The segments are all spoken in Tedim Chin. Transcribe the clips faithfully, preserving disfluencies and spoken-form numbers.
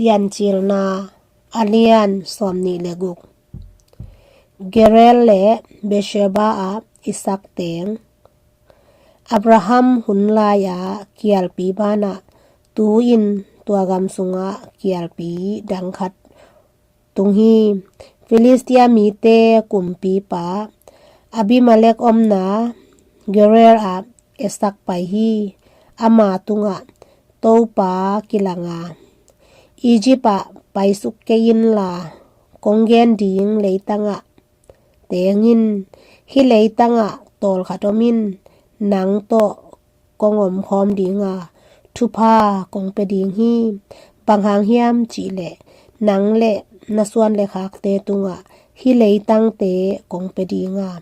Piancilna a lian sawmnih le guk. Gerar le Beersheba ah Isak teng. Abraham hun lai-a kialpi banah tu-in tua gam sungah kialpi dang khat tung hi. Filistia mite kumpipa Abimelek omna Gerar ah Isak pai hi. Ama tungah Topa kilanga, Egypt ah paisuk kei inla, kong gen ding leitangah teng in. Hih leitangah tawlkhat om in, nang tawh kong omkhawm dinga, thupha kong pia ding hi. Bang hang hiam cihleh, nang le na suan le khakte tungah hih leitangte kong pia dinga,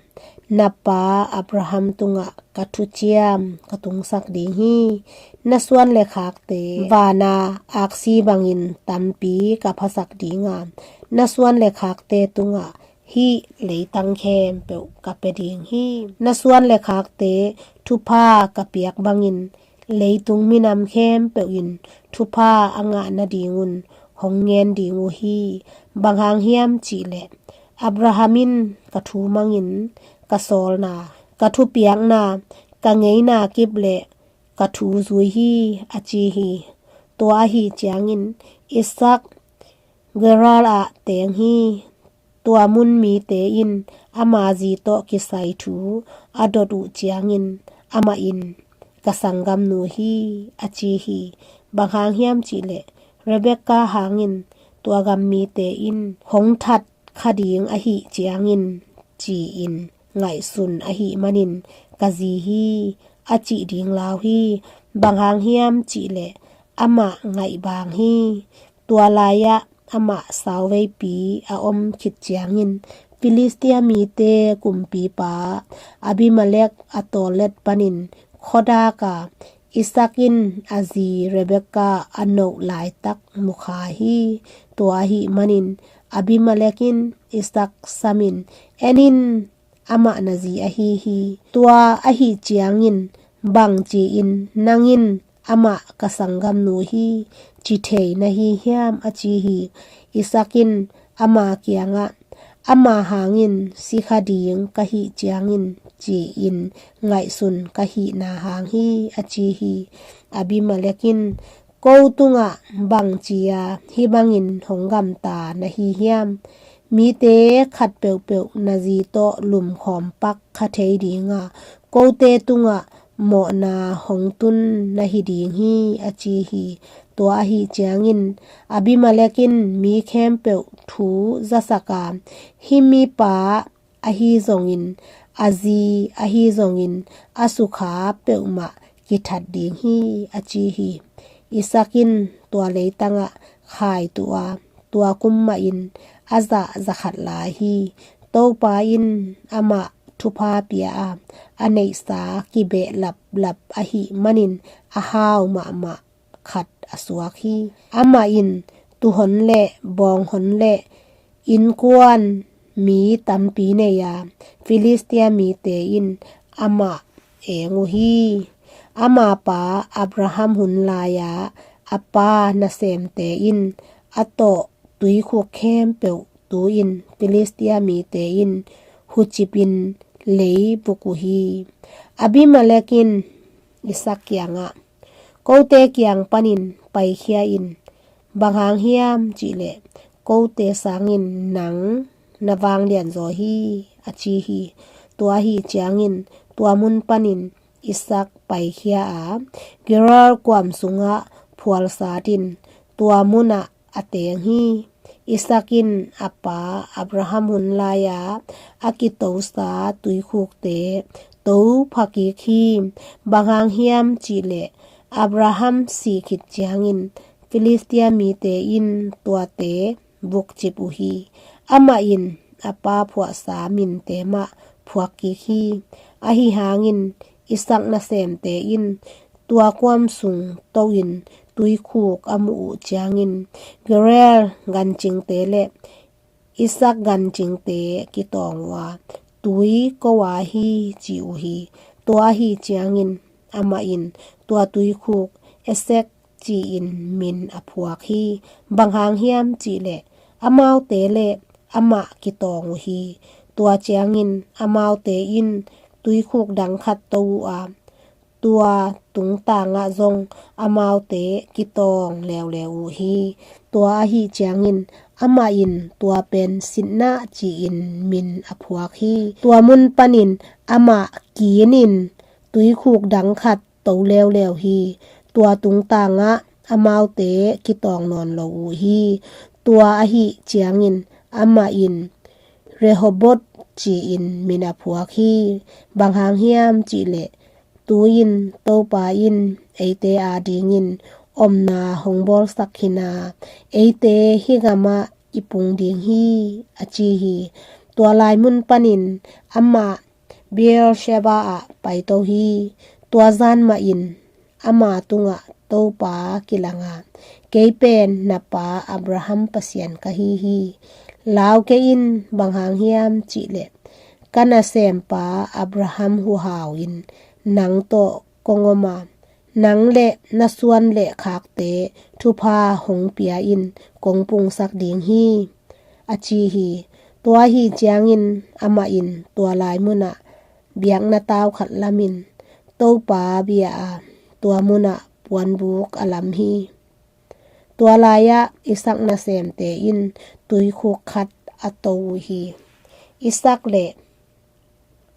na pa Abraham tungah ka thuciam ka tungsak ding hi. Na suan le khakte vana aksi bangin tampi ka phasak dinga, na suan le khakte tungah hih leitang khempeuh ka pia ding hi. Na suan le khakte thupha ka piak bangin leitung minam khempeuh in thupha a ngah nadingun hong ngen ding uh hi. Bang hang hiam cihleh, Abraham in ka thu mangin ka sawlna, ka thupiakna, ka ngeina kip le ka thu zui hi, a ci hi. Tua ahi ciangin Isak Gerar ah teng hi. Tua mun mite in ama zi tawh kisai thu a dot uh ciangin amah in ka sanggamnu hi, a ci hi. Bang hang hiam cihleh, Rebekah hangin tua gam mite in hong that kha ding ahih ciangin ci-in ngaihsun ahih manin ka zi hi, a cih ding lau hi. Bang hang hiam cihleh, amah ngaihbang hi. Tua lai-ah amah sauveipi a om khit ciangin Filistia mite kumpipa Abimelek a tawllet panin khuadak a, Isak in a zi Rebekah a noh laitak mukha hi. Tua ahih manin Abimelek in Isak samin, "En in, amah na zi ahi hi. Tua ahih ciangin bang ci-in nang in amah ka sanggamnu hi, ci thei na hi hiam?" a ci hi. Isak in ama kiangah, "Ama hangin si kha ding ka hih ciangin ci-in ngaihsun ka hihna hang hi," a ci hi. Abimelek in, "Ko tungah bang ci-a hih bangin hong gamta na hi hiam? Mite khat peuhpeuh na zi tawh lumkhawm pak kha thei dinga, kote tungah mawhna hong tun na hi ding hi," a ci hi. Tua ahih ciangin Abimelek in mi khempeuh thu zasak a, "Hih mipa ahi zongin, a zi ahi zongin, a sukha peuhmah kithat ding hi," a ci hi. Isak in tua leitangah khai tuh a, tua kum mahin a zah za khat lai hi. Topa in amah thupha pia a, a neihsa kibeh laplap ahih manin a hau mahmah khat a suak hi. Amah in tuuhon le bawnghon le innkuan mi tampi nei a, Filistia mite in amah eng uh hi. Ama pa Abraham hun lai-a a pa nasemte in a tawh tuikhuk khempeuh tu-in Filistia mite in hucipin lei vuk uh hi. Abimelek in Isak kiangah, "Kote kiang panin paikhia in. Bang hang hiam cihleh, kote sangin nang na vanglianzaw hi," a ci hi. Tua ahih ciangin tua mun panin Isak paikhia a, Gerar kuam sungah phualsatin tua munah a teng hi. Isak in a pa Abraham hun lai-a a kitosa tuikhukte to phakik hi. Bang hang hiam cihleh, Abraham sih khit ciangin Filistia mite in tuate vukcip uh hi. Amah in a pa phuahsa minte mah phuakkik hi. Ahi hangin Isak nasemte in tua kuam sung to-in tuikhuk a muh uh ciangin, Gerar gancingte le Isak gancingte kitawng uh a, "Tui ko-a hi," ci uh hi. Tua ahih ciangin amah in tua tuikhuk Esek ci-in min a phuak hi. Bang hang hiam cih leh amaute le amah kitawng uh hi. Tua ciangin amaute in tuikhuk dang khat to uh a, tua tungtangah zong amaute kitawng leuleu uh hi. Tua ahih ciangin amah in tua pen Sitnah ci-in min a phuak hi. Tua mun panin amah kinin tuikhuk dang khat to leuleu hi. Tua tungtangah amaute kitawng nawn lo uh hi. Tua ahih ciangin amah in Rehoboth ci-in min a phuak hi. Bang hang hiam cih leh tu-in Topa in eite adingin omna hong bawlsak hi a, eite hih gamah i pung ding hi, a ci hi. Tua lai mun panin amah Beersheba ah paito hi. Tua zan mahin ama tungah Topa kilang a, kei pen na pa Abraham Pasian ka hi hi. Lau kei in, bang hang hiam cih leh ka nasempa Abraham huhau in nang tawh kong om a, nang le na suan le khakte thupha hong pia in kong pungsak ding hi, a ci hi. Tua ahih ciangin amah in tua lai munah biakna tau khat lamin Topa bia a, tua munah puanbuk a lam hi. Tua lai-ah Isak nasemte in tuikhuk khat a to uh hi. Isak le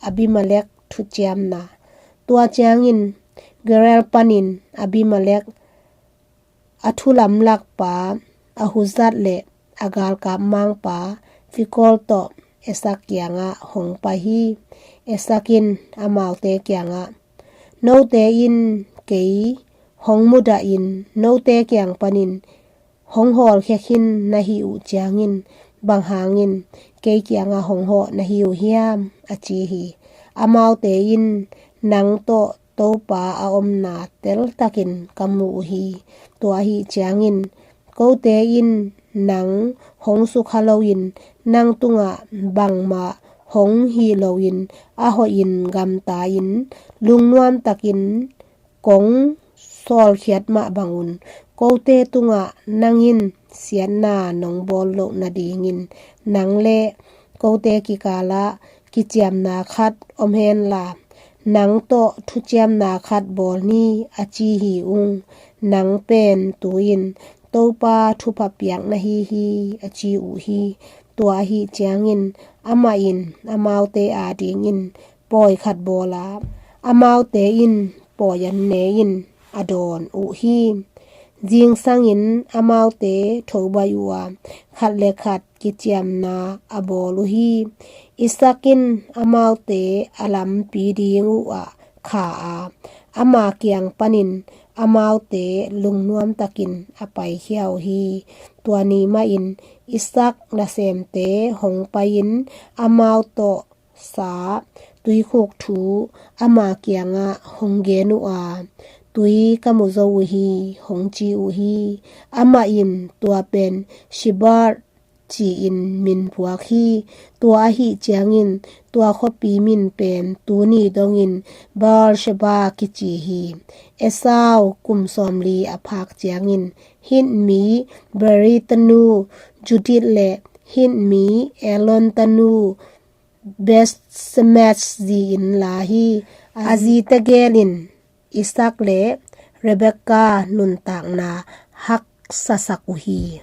Abimelek thuciamna. Tua ciangin Gerar panin Abimelek a thu lamlakpa Ahuzat le a galkap mangpa Fikol tawh Isak kiangah hong pai hi. Isak in amaute kiangah, note in kei hong mudahin note kiang panin hong hawlkhia khin na hih uh ciangin bang hangin kei kiangah hong hawh na hi uh hiam, a ci hi. Amaute in nang tawh Topa a omna teltakin ka mu uh hi. Tua ahih ciangin kote in nang hong sukha loin nang tungah bangmah hong hih loin a hoihin gamta-in lungnuamtakin kong sawlkhiat mah bangun kote tungah nang in siatna nong bawl loh nadingin nang le kote kikalah kiciamna khat om henla, nang tawh thuciamna khat bawl ni, a ci hi ung. Nang pen tu-in Topa thupha piak na hi hi, a ci uh hi. Tua ahih ciangin amah in amaute adingin pawi khat bawl a, amaute in pawi an ne-in a dawn uh hi. Zingsangin amaute thobaih uh a, khat le khat kiciamna a bawl uh hi. Isak in amaute a lampi ding uh ah kha a, ama kiang panin amaute lungnuamtakin a paikhia uh hi. Tua ni mahin Isak nasemte hong pai-in amau tawh sa tuikhuk thu ama kiangah hong gen uh a, tui ka mu zo uh hi, hong ci uh hi. Amah in tua pen Shibar ci-in min phuak hi. Tua ahih ciangin tua khuapi min pen tuni dongin Beersheba kici hi. Esau kum sawmli a phak ciangin Hit mi Beeri tanu Judith le Hit mi Elon tanu Beth-semes zi-in la hi. A zite gelin Isak le Rebekah nuntakna haksasak uh hi.